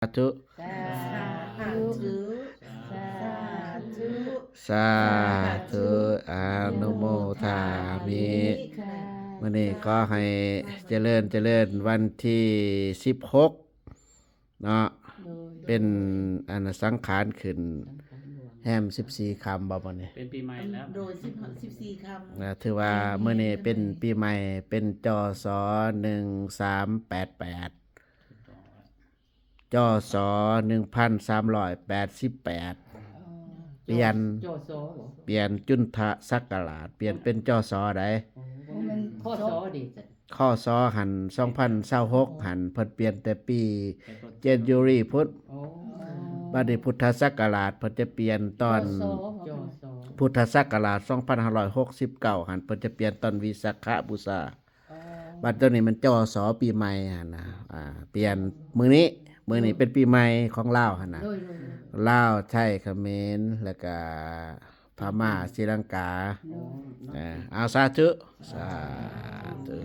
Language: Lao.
ທຸ ສາທຸ ສາທຸ ສາທຸ ອະນຸໂມທາມິ. ມື້ນີ້ຂໍໃຫ້ຈະເລີນ ຈະເລີນ ວັນທີສິບຫົກເນາະ ໂດຍ ເປັນອັນສັງຂານຂຶ້ນ ສັງຂານຫຼວງ ແຮມສິບສີ່ຄ່ຳບໍ່ມື້ນີ້? ເປັນປີໃໝ່ແລ້ວ ໂດຍ ສິບ ສິບສີ່ຄ່ຳ ນະ ຖືວ່າມື້ນີ້ເປັນປີໃໝ່ ເປັນ ຈສ ໜຶ່ງສາມແປດແປດ ຈສ ໜຶ່ງພັນສາມຮ້ອຍແປດສິບແປດ ອໍ ປ່ຽນ ຈສ ບໍ່? ປ່ຽນຈຸນທະສັກກະລາດ ປ່ຽນເປັນ ຈສ ໃດ໋. ອໍ ບໍ່ແມ່ນ ຄສ ເດ ຄສ ຫັ້ນ ສອງພັນຊາວຫົກຫັ້ນ ເພິ່ນປ່ຽນແຕ່ປີເຈັນຢູຣີພຸ້ນ. ອໍ ບັດນີ້ພຸດທະສັກກະລາດເພິ່ນຈະປ່ຽນຕອນ ຈສ ພຸດທະສັກກະລາດສອງພັນຫ້າຮ້ອຍຫົກສິບເກົ້າຫັ້ນ ເພິ່ນຈະປ່ຽນຕອນວິສາຂະບູຊາ. ອໍ ບັດໂຕນີ້ມັນ ຈສ ປີໃໝ່ຫັ້ນນະ ອ່າ ປ່ຽນມື້ນີ້ ມື້ນີ້ເປັນປີໃໝ່ຂອງລາວຫັ້ນນະ ໂດຍ ໂດຍ ໂດຍ ລາວ ໄທ ຂະເໝນ ແລ້ວກະພະມ້າ ສີລັງກາ. ອໍ ເອີ ເອົາ ສາທຸ ສາທຸ.